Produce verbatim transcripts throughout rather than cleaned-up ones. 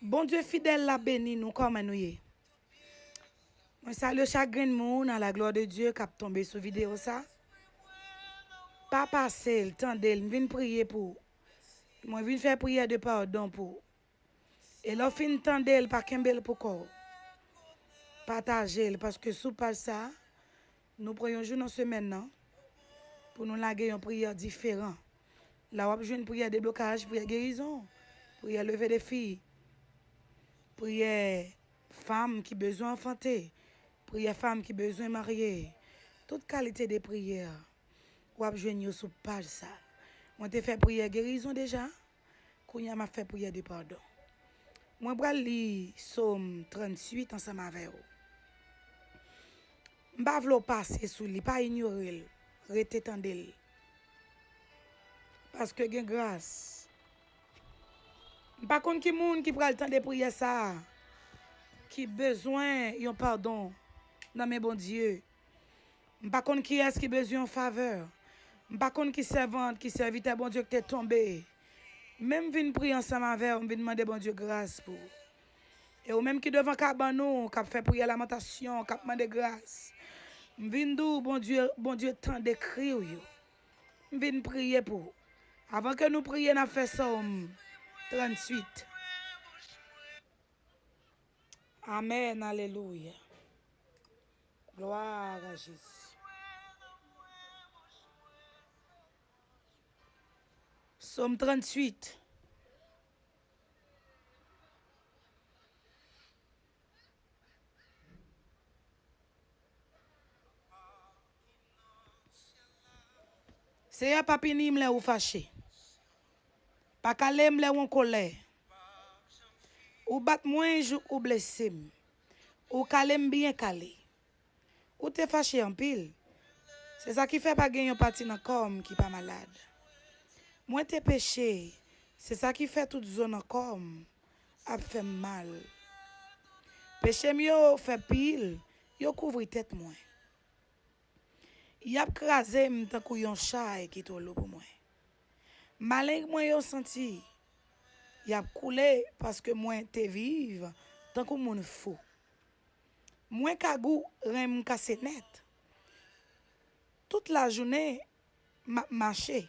Bondye fidèl la beni nou, kòman nou ye? Mwen salye chak grenn moun à la gloire de Dieu k ap tonbe sou videyo sa. Pa pase l, tande l, m vin priye pou ou. Mwen vin fè priyè de padon pou ou. E lè w fin tande l, pa kenbe l pou kò w. Pataje l, paske sou paj sa, nou pran yon jou nan semèn nan pou nou lage yon priyè diferan. La w ap jwenn priyè deblokaj, priyè gerizon, priyè leve defi, priyè fanm ki bezwen anfante, priyè fanm ki bezwen marye. Tout kalite de priyè, w ap jwenn yo sou paj sa. Mwen te fè priyè gerizon deja, kounye a m ap fè priyè de padon. Mwen pral li Sòm tranntuit ansanm avè w. M pa vle w pase sou li, pa inyore l, rete tande l. Paske gen gras. M pa konn ki moun ki pral tande priyè sa a, ki bezwen yon padon nan men Bondye. M pa konn kiyès ki bezwen yon favè. M pa konn ki sèvant, ki sèvitè Bondye ki te tonbe. Men m vin priye ansanm avè w, m vin mande Bondye gras pou ou. E ou menm ki devan kabann ou, k ap fè priyè lamantasyon, k ap mande gras, m vin di w, Bondye, Bondye tande kri w yo. M vin priye pou ou. Avan ke nou priye, n ap fè Sòm tranntuit. Amèn, alelouya. Glwa a Jezi. Sòm tranntuit. Seyè, pa pini m lè ou fache. Pa kale m lè w an kolè. Ou bat mwen jouk ou blese m. Ou kale m byen kale. Ou te fache anpil. Se sa ki fè pa gen yon pati nan kò m ki pa malad. Mwen te peche, se sa ki fè tout zo nan kò m ap fè m mal. Peche m yo fè pil, yo kouvri tèt mwen. Y ap kraze m tankou yon chay ki twò lou pou mwen. Maleng mwen yo santi, y ap koule paske mwen te viv tankou moun fou. Mwen ka gou, ren m kase nèt. Tout lajounen, m ap mache.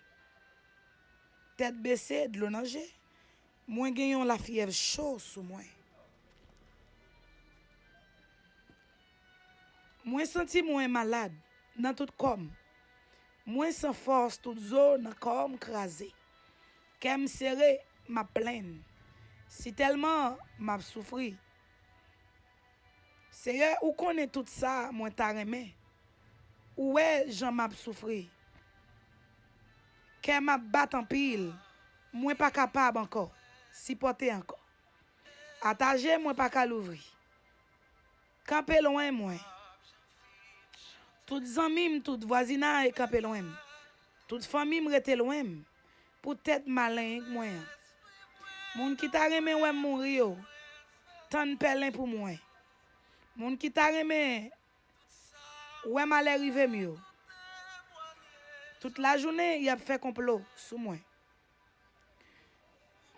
Tèt bese, dlo nan je. Mwen gen yon lafyèv cho sou mwen. Mwen santi mwen malad nan tout kò m. Mwen san fòs, tout zo nan kò m kraze. Kè m sere, m ap plenn. Sitèlman m ap soufri. Seyè, ou konnen tout sa mwen ta renmen. Ou wè jan m ap soufri. Kè m ap bat anpil. Mwen pa kapab ankò sipòte ankò. Ata je mwen pa ka louvri. Kanpe lwen mwen. Tout zanmi m, tout vwazinay kanpe lwen m. Tout fanmi m rete lwen m. Poutèt maleng mwen an. Moun ki ta renmen wè m mouri yo, tann pèlen pou mwen. Moun ki ta renmen wè malè rive m yo, tout lajounen y ap fè konplo sou mwen.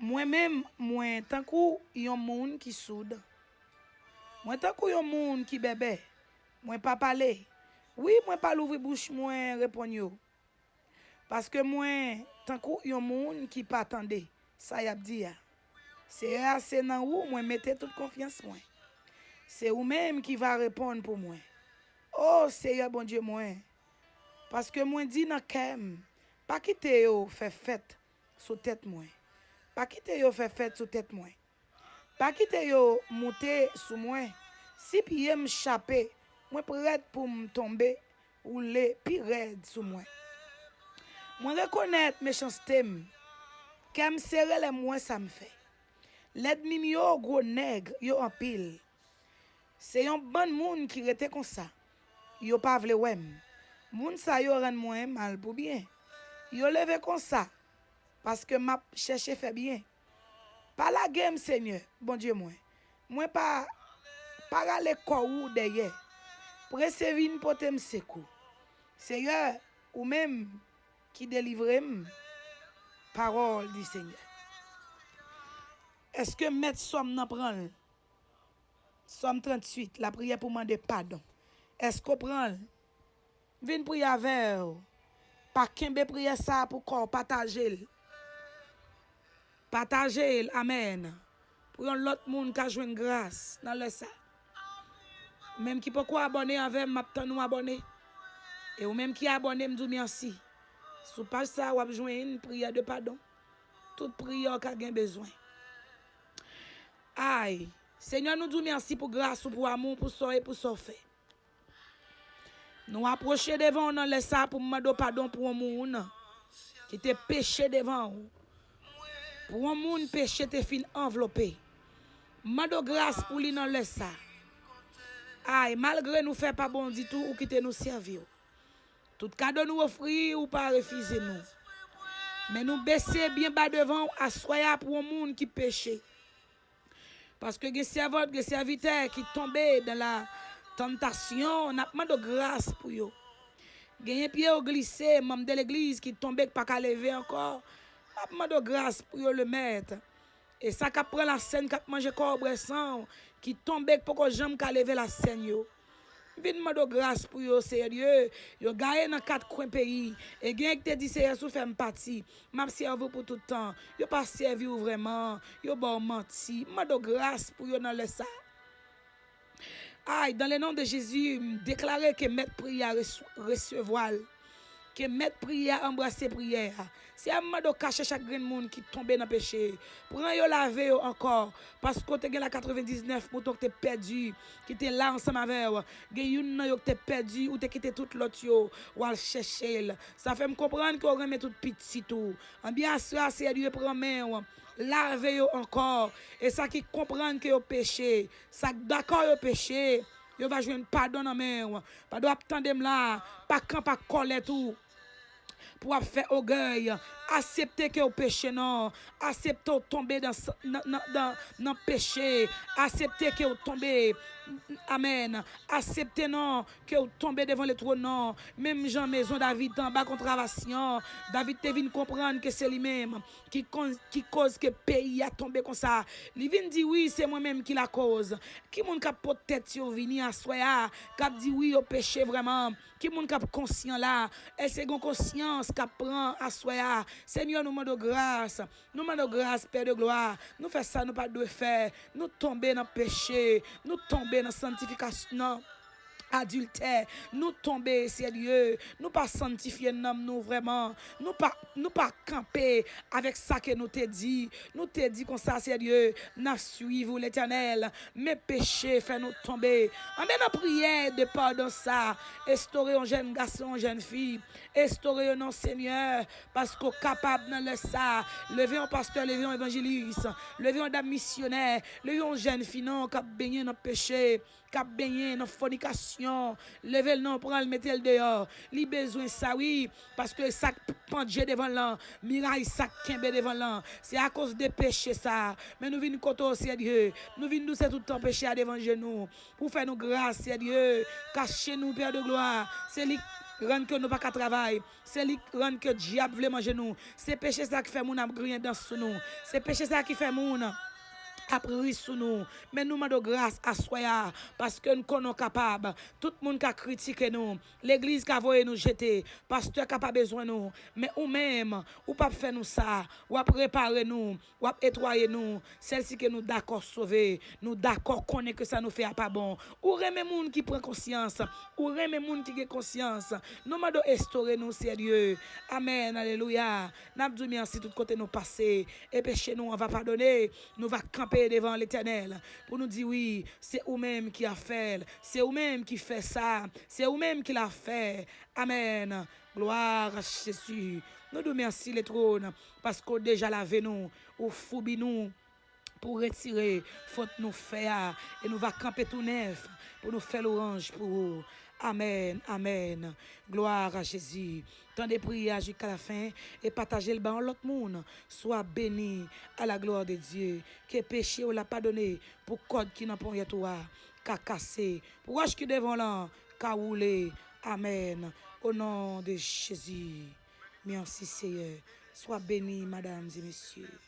Mwen menm, mwen tankou yon moun ki soud. Mwen tankou yon moun ki bèbè. Mwen pa pale. Wi, mwen pa louvri bouch mwen reponn yo. Paske mwen tankou yon moun ki pa tande sa y ap di a. Seyè, se nan ou mwen mete tout konfyans mwen. Se ou menm ki va reponn pou mwen. O Seyè Bondye mwen, paske mwen di nan kè m, pa kite yo fè fèt sou tèt mwen. Pa kite yo fè fèt sou tèt mwen. Pa kite yo moute sou mwen. Si pye m chape, mwen prèt pou m tonbe, woule pi rèd sou mwen. Mwen rekonèt mechanste m. Kè m sere lè m wè sa m fè. Lènmi m yo gwo nèg, yo anpil. Se yon bann moun ki rete konsa. Yo pa vle wè m. Moun sa yo rann mwen mal pou byen. Yo leve konsa, paske m ap chèche fè byen. Pa lage m, Senyè, Bondye mwen. Mwen pa, pa rale kò ou dèyè. Prese vin pote m sekou. Seyè, ou menm ki delivre m. Parole du Seigneur. Èske mèt sòm nan pran l? Sòm tranntuit, lapriyè pou mande padon. Èske w pran l? Vin priye avè w. Pa kenbe priyè sa a pou kò w, pataje l. Pataje l, amèn. Pou yon lòt moun ka jwenn gras nan lè sa. Ou menm ki poko abòne avè m, m ap tann ou abòne. E ou menm ki abòne, m di w mèsi. Sou paj sa a, w ap jwenn priyè de padon. Tout priyè w ka gen bezwen. Ay, Senyè, nou di w mèsi pou gras ou, pou amou, pou sa w ye, pou sa w fè. Nou apwoche devan w nan lè sa a pou m mande w padon pou yon moun ki te peche devan w. Pou yon moun peche te fin anvlope. M mande w gras pou li nan lè sa a. Ay, malgre nou fè pa bon ditou, ou kite nou sèvi w. Tout kado nou ofri, ou pa refize nou. Men nou bese byen ba devan w aswè a pou yon moun ki peche. Paske gen sèvant, gen sèvitè ki tonbe dan la tantasyon, n ap mande w gras pou yo. Genyen pye yo glise, manm de legliz ki tonbe, k pa ka leve ankò, n ap mande w gras pou yo, Lemèt. E sa k ap pran lasèn, k ap manje kò w, bwè san w, ki tonbe, k poko janm ka leve lasèn yo. Vin mande w gras pou yo, Seyè Dye. Yo gaye nan kat kwen peyi. E genyen ki te di, Seyè, si w fè m pati, m ap sèvi w pou tout tan. Yo pa sèvi w vrèman. Yo ba w manti. M mande w gras pou yo nan lè sa a. Ay, dans le nom de Jésus, m deklare ke mèt priyè a res- resevwa l. Ke mèt priyè a anbrase priyè a. Seyè, m mande w kache chak grenn moun ki tonbe nan peche. Pran yo, lave yo ankò. Paske w te gen la katrevendiznèf mouton ki te pèdi, ki te la ansanm avè w. Gen youn nan yo ki te pèdi, ou te kite tout lòt yo, w al chèche l. Sa fè m konprann ke w renmen tout pitit ou. Anben aswè a, Seyè Dye, pran men w. Lave yo ankò. E sa ki konprann ke yo peche, sa k dakò yo peche, yo va jwenn padon nan men w. Pandan w ap tande m la, pa kanpe ak kòlèt ou pou w ap fè ògèy. Aksepte ke w peche non. Aksepte w tonbe nan, nan, nan, nan, nan peche. Aksepte ke w tonbe. Amèn. Aksepte non ke w tonbe devan letwòn nan. Menm jan mezon David te anba kontravasyon, David te vin konprann ke se li menm ki, kon, ki koz ke peyi a tonbe konsa. Li vin di, wi, se mwen menm ki lakoz. Ki moun k ap pot tèt yo vini aswè a, k ap di, wi, yo peche vrèman? Ki moun k ap konsyan la? Èske gen konsyans k ap pran aswè a? Senyè, nou mande w gras. Nou mande w gras, Pè de glwa. Nou fè sa nou pa t dwe fè. Nou tonbe nan peche. Nou tonbe nan santifikasyon, nan adiltè. Nou tonbe, Seyè Dye. Nou pa santifye nanm nou vrèman. Nou pa, nou pa kanpe avèk sa ke nou te di. Nou te di konsa, Seyè Dye, n ap swiv ou, Letènèl. Men peche fè nou tonbe. Anben nan priyè de padon sa, restore yon jèn gason, yon jèn fi. Restore yo non, Senyè, paske w kapab nan lè sa. Leve yon pastè, leve yon evanjelis, leve yon dam misyonè, leve yon jèn fi non k ap benyen nan peche, k ap benyen nan fònikasyon. Leve l non, pran l, mete l deyò. Li bezwen sa, wi, paske sa k pandje devan l lan, miray sa k kenbe devan l lan, se akoz de peche sa. Men nou vin kote w, Seyè Dye. Nou vin douse tout tan peche a devan je nou. Pou fè nou gras, Seyè Dye. Kache nou, Pè de glwa. Se li k rann ke nou pa ka travay. Se li k rann ke dyab vle manje nou. Se peche sa ki fè moun ap griyen dan sou nou. Se peche sa ki fè moun ap ri sou nou. Men nou mande w gras aswè a, paske n konnen w kapab. Tout moun ka kritike nou. Legliz ka voye nou jete. Pastè ka pa bezwen nou. Men ou menm, ou p ap fè nou sa. W ap repare nou. W ap netwaye nou, sèlsi ke nou dakò sove, nou dakò konnen ke sa nou fè a pa bon. Ou renmen moun ki pran konsyans, ou renmen moun ki gen konsyans. Nou mande w restore nou, Seyè Dye. Amèn, alelouya. N ap di w mèsi tout kote nou pase. E peche nou an va padone. Nou va kanpe devan Letènèl pou nou di wi, se ou menm ki ap fè l, se ou menm ki fè sa, se ou menm ki l ap fè. Amèn. Glwa a Jezi. Nou di w mèsi, Letwòn, paske w deja lave nou, ou foubi nou pou retire fòt nou fè a, e nou va kanpe tou nèf pou nou fè lwanj pou ou. Amèn, amèn. Glwa a Jezi. Tande priyè a jiska lafen e pataje l ba yon lòt moun. Swa beni à la gloire de Dieu. Ke peche w la padone, pou kòd ki nan ponyèt ou a ka kase, pou wòch ki devan w lan ka woule. Amèn. Au nom de Jésus. Merci, Seigneur. Sois béni, mesdames et messieurs.